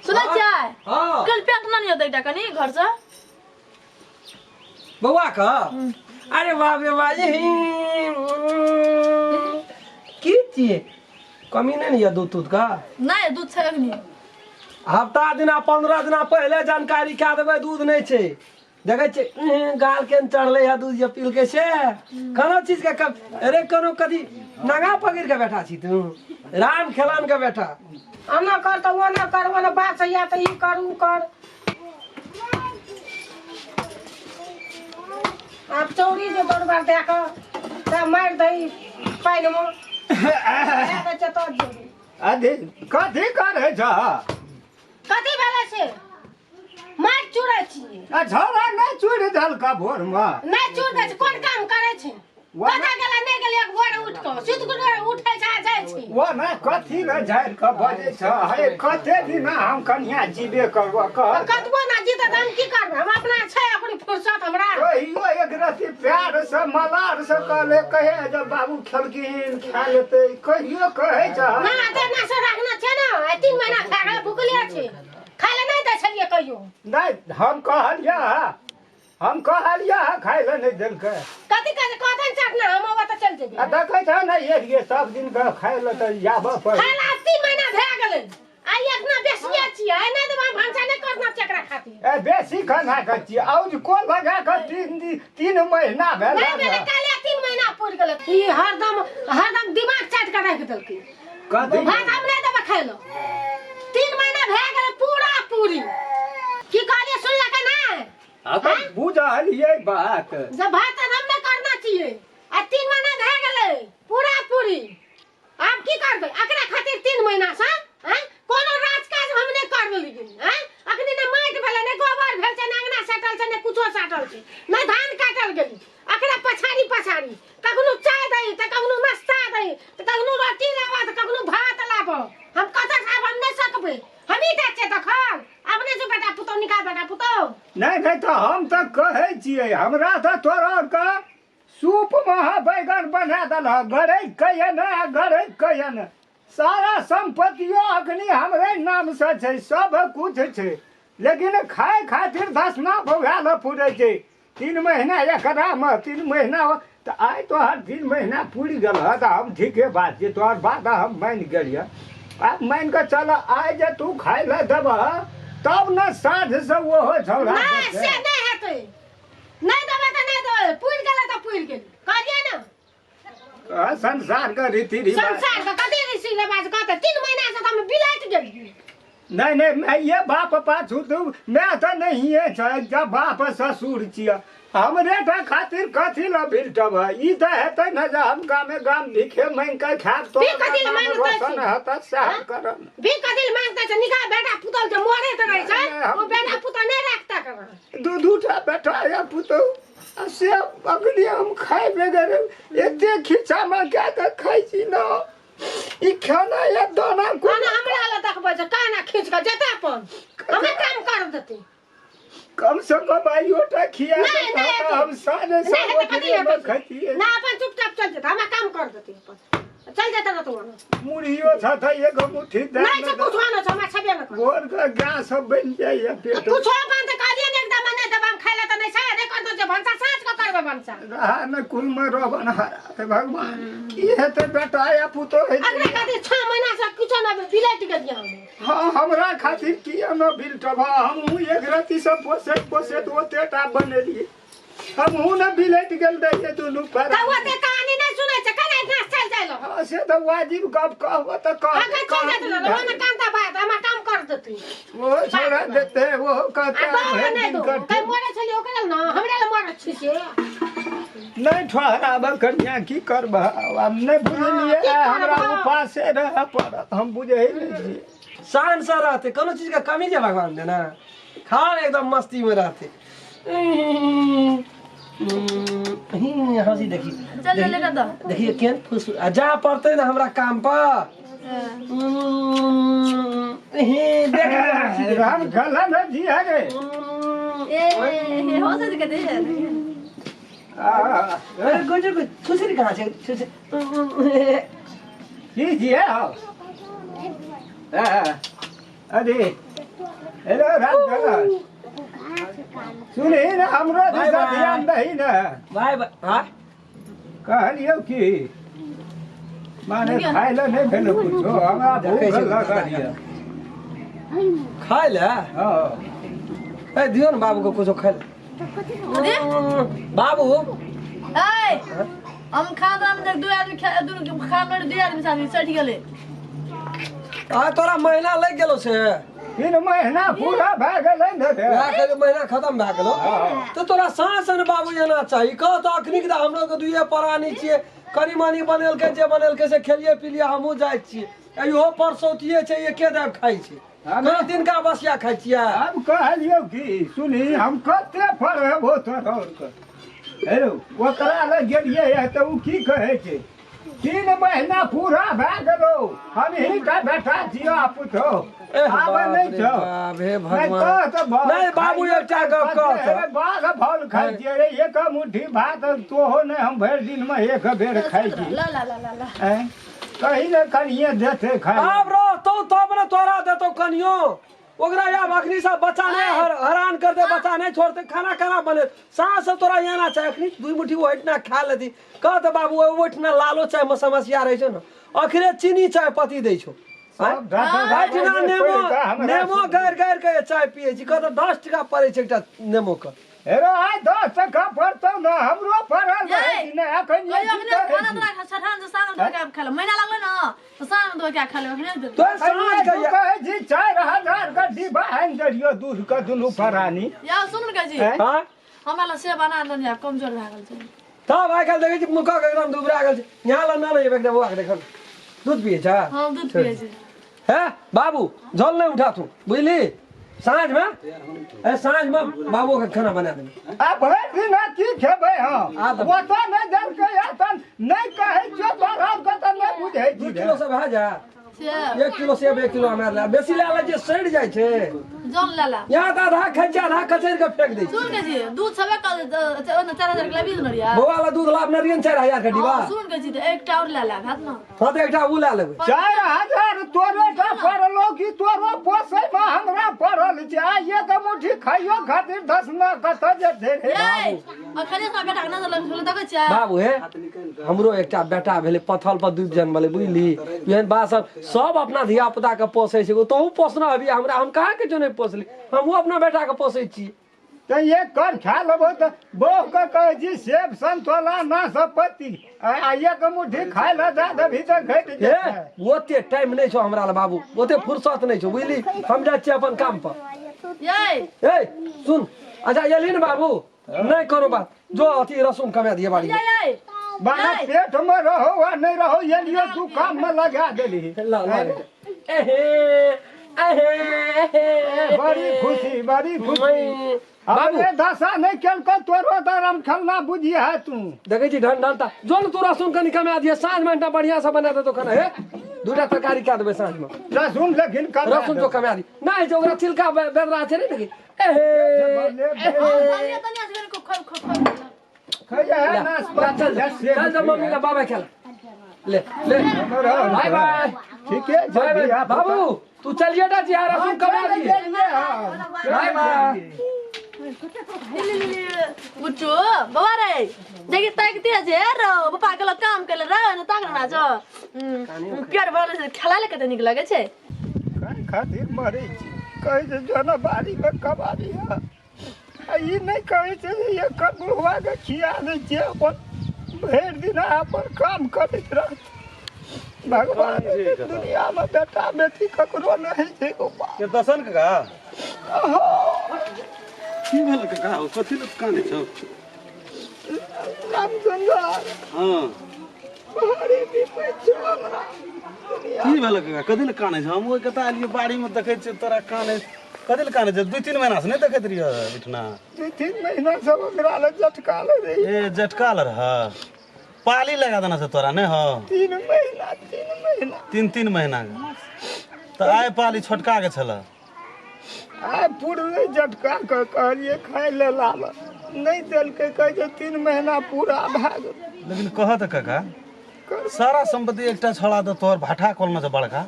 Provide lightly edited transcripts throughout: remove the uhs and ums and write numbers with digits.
सुनै छियै? हाँ। कल पैंट ना नहीं होता एकटा कनी घर से। बौआ का? अरे बाप रे बाप, की छियै? कमी नहीं ने यऽ दूध तूध का? नहीं, दूध छै अखनी। हफ्ता दिना 15 दिना पहिले जानकारी कए देबै, दूध नहि छै। देखै छियै, गाल केहन चढ़लै है दूध जे पीलकै से। कोनो चीज के कम अरे कोनो कथी नगा पकड़ के बैठा छी तू, राम खेलान के बैठा। एना कर तऽ ओना कर, ओना बात से या तऽ ई कर ऊ कर। आब चौरी जे दौड़बार दए कऽ तऽ मारि दही पानिमे दए दै छै तब जेबै। अथी कथी करै छह? कथी भेलै से? माटि चूरै छी। आ झोरा नहि चूरि देलक भोरमे? नहि चूर दै छै। कोन काम करै छै? कतऽ गेला नहि गेलै, एक भोरे उठि कऽ सुति कऽ उठै छै आ जाइ छै। ओ नहि कथी ने झाड़ि कऽ बजै छ हे, कते दिना हम कनिया जीबे करबो कह। तऽ कतबो ना जीतै तऽ हम की करबै? हम अपना छै ओकरी फुर्सत हमरा। कहियो एक रति प्यार से मलार से कहले कहे जब बाबू खेलखिन खा लेतै, कहियो कहै छ? ना तऽ ना से राखना छै ने, आइ 3 महीना खा कऽ भुखले छै, खाय लए नहि दै छलियै कहियो। नहि, हम कहलियै, हम कहलियै खाय लए नहि देलकै। कथी कहै छै? कहतै चटना हम ओतऽ चलि जेबै। आ देखै छ ने एरिये सब दिन के खाय लए तऽ आबऽ पड़ै। खाय लए आब 3 महीना भए गेलै, आइ एतना बेसिए छियै, आइ नहि देबै हम, भनसा नहि करना छै एकरा खातिर। ए बेसी खाना के छियै, औज को लगा कऽ 3 दिन 3 महीना भेल। नहि भेलै, काल्हि 3 महीना पुरि गेलै। ई हरदम हरदम दिमाग चाटि कऽ राखि देलकै। कथी? भात हम नहि देबै खाय लए। 3 महीना भए गेलै पूरा पूरी। की कहलियै सुनलकै नहि? हाँ तऽ बुझलियै बात। जब भात हम नहि करना छियै आ 3 महीना भए गेलै पूरा पूरी, आब की करबै एकरा खातिर 3 महीना से? आँय, कोनो राजकाज हम नहि करलियै। आँय, अखनी ने माटि भेलै, ने गोबर भेल छै, ने अङ्गना सटल छै, ने कुछो सटल छै, ने धान काटल गेलै। एकरा पछाड़ी पछाड़ी कखनो चाय दही तऽ कखनो नाश्ता दही तऽ कखनो रोटी लाबऽ तऽ कखनो भात लाबऽ, हम कतऽ से? आब हम नहि सकबै। हमही टा छियै देखल, आब नहि छै बेटा पुतहु, निकाल बेटा पुतहु। नहि नहि, तऽ हम तऽ कहै छियै, हमरा तऽ तोरा के सूप महा बैगन बना देलह, गरैक कहिए ने आ गरैक कहिए ने। सारा सम्पत्तियो अखनी हमरे नाम से छै, सब कुछ छै, लेकिन खाय खातिर धसना बौआ पुरै छै। 3 महीना एकरामे 3 महीना, तऽ आइ तोहर 3 महीना पुरि गेल हँ, तऽ हम ठीके बात छै, तोहर बात हम मानि गेलियै। आब मानि कऽ चल, आइ जे तू खाय लए देबह तब ने साँझसँ ओहो झगड़ा नहि, से नहि हेतै। नहि देबै तऽ नहि देबै, पुरि गेलै तऽ पुरि गेलै, कहलियै ने। संसार के रीति रिवाज। संसार के कथी रीति रिवाज कहते? 3 महीना से तऽ हम बिलट गेलियै। नहीं नहीं, मैं ये बाप पाछू तू मैं तो नहीं है छै, जब बाप ससुर छियै हमरे टा खातिर कथी ल बिलटब है? ई तऽ हेतै ने जे हम गामे गाम भीखे मांगि कऽ खायब तो भीख कथी लए नाम मांगतै रोशन छी? हेतै सएह करब। भीख कथी लए मांगतै छै? निकाह बेटा पुतहु जे मरैत रहै छै, नहि, हम ओ बेटा पुतहु नहि राखता कर। दू दू टा बेटा या पुतहु आ से अखनी हम खाय बगैर एते खिस्सामे कए कऽ खाइ छी ने, ई खाना या दाना खाना हमरा लए देखबै छै, काना खींच कऽ जेतै अपन, हमे काम कर देतै। कम से कम आइयो टा खिया नहि, देता नहि तऽ हेतै। हम साँझ नहि से हेतै, कथी रोटिए हेतै? खैतियै। ना, अपन चुपचाप चल जेतै, हमरा काम कर देतै अपन, चल जेतै ने तू। मुरहियो छ तऽ एगो मुट्ठी दए नहि छै, कुछो नहि छै, हमरा छेबे नहि करै। भोर के गाय सब बनि जाइए पेट। कुछो अपन तऽ कहलियै ने, एकदम नहि देबै हम खाय लए तऽ नहि छै, नहि करतौ जे भनसा, साँझ कऽ करबै भनसा। रहा ने कुल में रहबन हरा हे भगवान, की हेतै बेटा या पुतोह हेतै? अगला खातिर 6 महीना से कुछो नहि बिलटि गेलियै हम। हाँ, हमरा खातिर किया न बिलटब? हमहूँ एक रत्ती से पोसैत पोसैत ओते टा बनेलियै, हमहूँ ने बिलटि गेल रहियै दुनू पर। तऽ ओते कहानी नहि सुनै छै, केना इतना चलि जाइ लऽ? हाँ, से तऽ वाजिब गप कहबो तऽ कह। अगर चलि जेतै ने ओने कांता बात हमरा काम कर देतै। वो छोड़ा देते, वो कहते आ दो भरि नहि दिन दो कटे। कहीं मरे छलियै ओकरा लए ने, हमरा लए मरे छी से। नहि ठहराब कनिया, की करबह आब? नहि बुझलियै? की करबह? हमरा उपासे रहऽ पड़त, हम बुझै नहि छियै। शान से रहते, कोनो चीज के कमी जे भगवान देना खाओ, एकदम मस्ती में रहते। हंसी देखी। चल चल लेकर दो। देखिए केहन खुश आ जा पड़ते ना हमरा काम पर। हे देख ले, हंसी देख। राम खला न जी रे। ए हो सके दे। अरे गुंजर को छुछरी कहाँ छै? छुछरी की जी हो? अरे हेलो राज सुनही ने हमरो बाय दिशा बाय। ध्यान दही ने बाय बाय हाँ कहलियौ कि माने खाय लए नहि भेलो कुछो हमरा भूख देखै छी लागल यऽ खाय ले हँ ए दियौ ने बाबू के कुछो खाय ले अरे बाबू ए हम खाना में दू आदमी खा दू खाना में दू आदमी साथ सट गेलै आ तोरा महीना लागि गेलो से 3 महीना पूरा भए गेलै ने रे। वएह कहलियौ महीना खत्म भए गेलो हँ। तऽ तोरा साँस ने बाबू एना चाही कह तऽ अखनी तऽ हमरो के दुइये प्राणी छियै कनि मनि बनेलकै जे बनेलकै से खेलियै पिलियै हमहूँ जाइ छियै आ इहो परसौतिये छै एके दाबि खाइ छै कोनो दिनका बसिया खाइ छियै हम कहलियौ कि सुनी हम कते पढ़ेबो तोरा के हेलो ओकरा लग गेलियै हँ तऽ ओ की कहै छै 3 महीना पूरा भए गेलो हम ही का बेटा छियो आ पुछो एह आब बाप नहि रे छौ बाप, हे नहि भगवान। कह तऽ भल नहि बाबू, खाइयो एकटा गप कह कते तऽ। हे, बाघ फल खाइ छियै रे एक मुट्ठी भात तोहो नहि हम भरि दिनमे एक बेर खाइ छी ला ला ला ला ला आँय? कही ने कनिए देतै खाइ आब रहतौ तब ने तोरा देतौ कनियो ओकरा आब अखनी सब बच्चा नहीं हरान कर दे बच्चा नहीं छोड़ते खाना खाना बने साँझ से तोरा आना चाहे अखनी दुई मुट्ठी ओहिठिना खा लेती कह तऽ बाबू ओहिठिना लालो चाय में समस्या रहै छै ने अखने चीनी चाय पत्ती दै छौ आँय? सब ढाठा एहिठिना नेमो नेमो गारि गारि के चाय पियै छी कह तऽ 10 टका पड़ै छै एकटा नेमो के हेरो आइ 10 टका पड़तौ ने हमरो पड़ल रहै ये, कि नहि एखन ये कहियो की अखने कहै खाना छी? तोरा छठान से साँझ धो के खा ले महीना लागलै ने तऽ साँझ धो के खा ले अखने देबै तो साँझ के तू कहै छी 4000 के डिब्बा आनि देलियौ दूध के दुनू प्राणी या सुन ने जी हैं? हाँ हमरा लग से बना देने आब कमजोर भए गेल छै तब आइ काल्हि देखै छी मुखक एकदम दुबरा गेल छै यहाँ लग ना नहि एकदम बौआ के देखल दूध पियै छै हम दूध पियै छी हे बाबू जल नहि उठा तू बुझली साँझमे ए साँझमे बाबू के खाना बना देबै आ भरि दिन की खेबै हम आ तऽ- ओतऽ नहि देलकै तन नहि कहै छियौ तोरा के तऽ नहि बुझै दू छी किलो से भए जा से 1 किलो सेब 1 किलो अनार लए बेसी लए लै छियै सड़ि जाइ छै जल ला ला यहाँ तऽ आधा खाइ छियै आधा कचरि के फेंक दै छियै सुन के जी दूध सबे कल 4000 के लाबी देने रहियै बौआ ला दूध लाभ रहियै ने 4000 के डिब्बा हाँ, सुन के जी तऽ एकटा और ला ला भात ने हँ तऽ एकटा ओ लए लेबै 4000 तोरे टा पड़लो कि तोरो पोसै मे हमरा पड़ल छै आ एक मुट्ठी खाइयो खातिर दस न कतऽ जेतै रे ए अखने से बेटा के नजर लग देखै छियै बाबू हे हमरो एकटा बेटा भेलै पथल पर दूध जन्मलै बुझली एहन बात सब सब अपना धिया पुता के पोसै छै तोहू पोसना हबी हमरा हम कहाँ के जो नहि पोसली हमहूँ अपना बेटा के पोसै छी तऽ एक कर खा लेबो तऽ बहू के कहै छी सेब संतोला नाशपाती आ आ एक मुट्ठी खाय लए दए देबही तऽ घटि हे जेतै ओते टाइम नहि छौ हमरा लए बाबू ओते फुर्सत नहि छौ बुझली हम जाइ छियै अपन काम पर ये ए सुन अच्छा एलही ने बाबू नहि करो बात जो अथी रसून कमा दिए बाड़ी ये ये बाना पेट में रहो आ नहि रहो एलियो तू काम में लगा देली ला ला एहे एहे एहे बड़ी खुशी बड़ी खुशी बाबू हमरे दशा नहि केलको तोरो दरम खेलना बुझिए है तू देखै छी ढन ढनता जो ने तू रसून कनि कमा दिए साँझ में एकटा बढ़िया से बना देतो खाना हे दूटा तरकारी कए देबै साँझ में रसून लेकिन कमा रसून जो कमा दी नहि जे ओकरा छिलका बेदरा छै ने देखी एहे धनिया तनिया से को खो खो खो खैया है ले, नाशपाती चल जा चल जा मम्मी ला बाबा खेल ले ले बाय बाय ठीके छै बाय बाय धिया पुता। बाबू तू चलिए टा जी रसून कमा दिए बाय बाय बुच्चू बाबा रे देखी ताकते छै रो पप्पा गेलो काम केले रे ने ताक ना छो पेट भरल छै खेला ले कते नीक लगे छै काहे खातिर मरै छी कहै छै जो ने बाड़ीमे कबाड़ी है आ ई नहि कहै छै जे एकर बुढ़वाके खिया दै छियै अपन भरि दिन अपन काम करैत रहत भगवान दुनियामे बेटा बेटी ककरो नहि छै गो बाप। के दसन काका की भेल काका हो कथी लए कानै छौ रामचंद्र हँ भारी विपैत छौ हमरा की भेल काका कथी लए कानै छौ हम ओहि कतऽ एलियै बाड़ीमे देखै छियै तोरा कानै कथी लए कानै छौ 2-3 महीना से नहि देखैत रहियै एहिठिना 2-3 महीना से ओकरा लग झटका लग रही ए जटका ल रह पाली लगा देना छै तोरा नहि हो 3 महीना 3 महीना 3-3 महीना के तऽ आइ पाली छोटका के छल आइ पुरलै झटका के कहलियै खाय ले लाब नहि देलकै कहै छै 3 महीना पूरा भए गेल लेकिन कह तऽ काका सारा संपत्ति एकटा छड़ा तऽ तोहर भाठा कलमे छै बड़का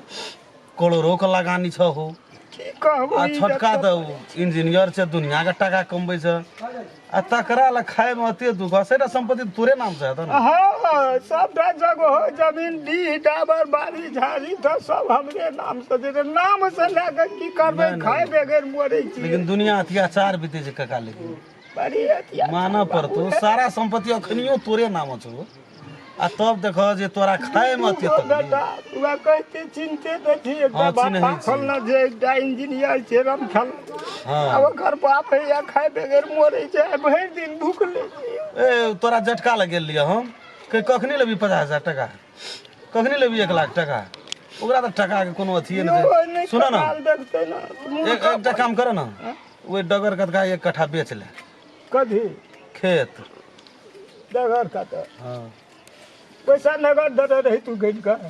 करोड़ो के लगानी छौ हो की कहबो आ ई छोटका जतऽ- तऽ ओ इंजीनियर छै दुनिया के टाका कमबै छै आ तकरा लए खायमे अते दुख सेटा सम्पत्ति तोरे नाम से हेतौ ने हाँ सबटा जगह जमीन डीह डाबर बाड़ी झाड़ी तऽ सब हमरे नाम से छै नाम से लए कऽ की करबै नहि, नहि। खाय बगैर मरै छी लेकिन दुनिया अत्याचार बीते छै काका लेकिन बड़ी अत्याचार मानऽ पड़तौ सारा सम्पत्ति अखनियो तोरे नाम छौ आ तब देखह जे तोरा खायमे अते ओ तकलीफ बेटा तू कहिते चिन्हते तऽ छी एकटा हाँ, बाप चिन्है छी। खोलने छै एकटा इंजीनियर छै रमथल हाँ। आ ओकर बाप हैया खाय बगैर मरै छै आइ भरि दिन भुखले छै ए तोरा झटका लग गेल रहियै हम कह कखनी लेबही 50,000 टका कखनी लेबही 1 लाख टका ओकरा तऽ टकाके कोनो अथिए नहि यो छै नहि सुनऽ ने कपाल देखतै ने तऽ मुँह एकटा काम कर ने ओहि डगर कतका एक कट्ठा बेच ले कथी खेत डगर कतऽ हाँ पैसा नगद देने रही तू गिन कऽ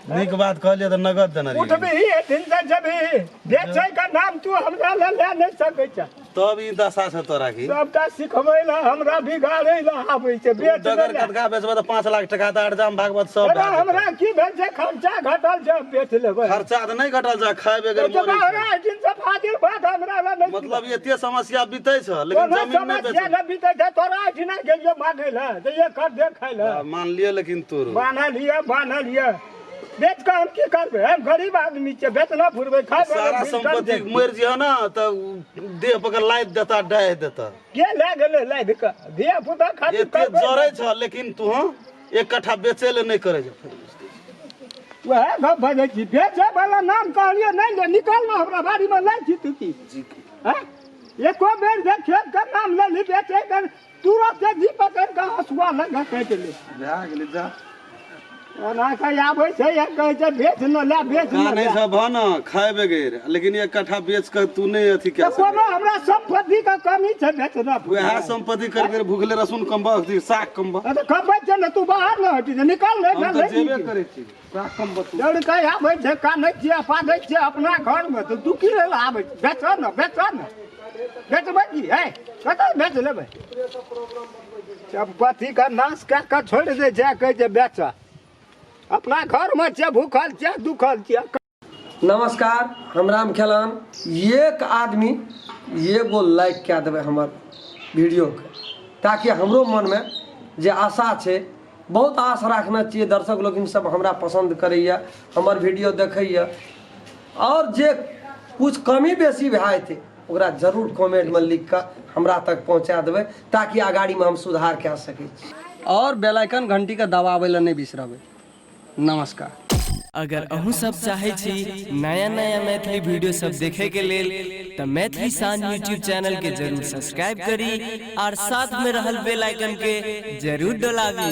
नीक बात कहलियै तऽ नगद देने रहियै उठबही एथिन से जेबही बेचै के नाम तू हमरा लए लए नहि सकै छ तब ई दशा छै तोरा की सबटा सिखबै लए हमरा बिगाड़ै लए आबै छै बेच डगर लै लए। कतका बेचबै तऽ 5 लाख टका तऽ अड़जाम भागवत सब अरे भए जेतौ। हमरा की भेल छै खर्चा घटल छै बेच लेबै खर्चा तऽ नहि घटल छै खाय बगैर तऽ मरै छै हमरा एथिन से फाजिल बात हमरा लए नहि मतलब एते समस्या बीतै छै लेकिन कोनो जमीन नहि समस्या बेचै नहि बीतै छै तोरा एहिठिना गेलियो मांगै लए तऽ एक कर दे खाय लए मान लिअ लेकिन तोरो बान्हल यऽ बान्हल यऽ बेच कऽ हम की करबै हम गरीब आदमी छियै बेचना फुरबै खाय सारा सम्पत्ति मरि जिह ने तऽ देह पकड़ लादि देता डाहि देता के लए गेलै लादि कऽ धिया पुता खातिर एते करबै जरै छ लेकिन तू एक कट्ठा बेचै ले नहि करै छ वएह गप बजै छी बेचै वाला नाम कहलियै नहि ले निकल ना हमरा बाड़ी मे लै छी तू की हँ एको बेर जे खेत के नाम लेली बेचै के तुरत जी पकड़ कऽ हँसुआ लगा काटि ले भए गेलै जा ओना कऽ आबै छै आ कहै छै बेच न ले बेच न कानै ले छ भ न खाय बगैर लेकिन एक कट्ठा बेच कऽ तू नहि अथी तऽ कए सकै कोनो हमरा सम्पत्ति के कमी छै बेचना वएह सम्पत्ति कर कर भूखले रसुन कमबह अथी साग कमबह तऽ कमबै छै ने तू बाहर न हटी जे निकल ने हम तऽ जेबे करै छी साग कमबह तू दौड़ कऽ आबै छै कानै छियै पादै छियै अपना घरमे तऽ तू की लेल आबै छै बेच ने बेच ने बेचबै की है कतऽ बेच लेबै सम्पत्तिके नाश कए कऽ छोड़ि दै छै कहै छै बेच अपना घरमे छियै भूखल छियै दुखल छियै नमस्कार हम राम खेलान एक आदमी एगो लाइक कए देबै हमर वीडियोके ताकि हमरो मनमे जे आशा छै बहुत आश राखने छियै दर्शक लोकिन सब हमरा पसन्द करैए हमर वीडियो देखैए आओर जे कुछ कमी बेसी भए जेतै ओकरा जरूर कमेंटमे लिख कऽ हमरा तक पहुँचा देबै ताकि अगाड़ीमे हम सुधार कए सकै छी आओर बेल आइकन घंटीके दबाबै लए नहि बिसरबै नमस्कार अगर अहूँ सब चाहै छी नया नया मैथिली वीडियो सब देखे के लेल तऽ मैथिली शान यूट्यूब चैनल के जरूर सब्सक्राइब करी और साथ में रहल बेल आइकन के जरूर डोलाबी।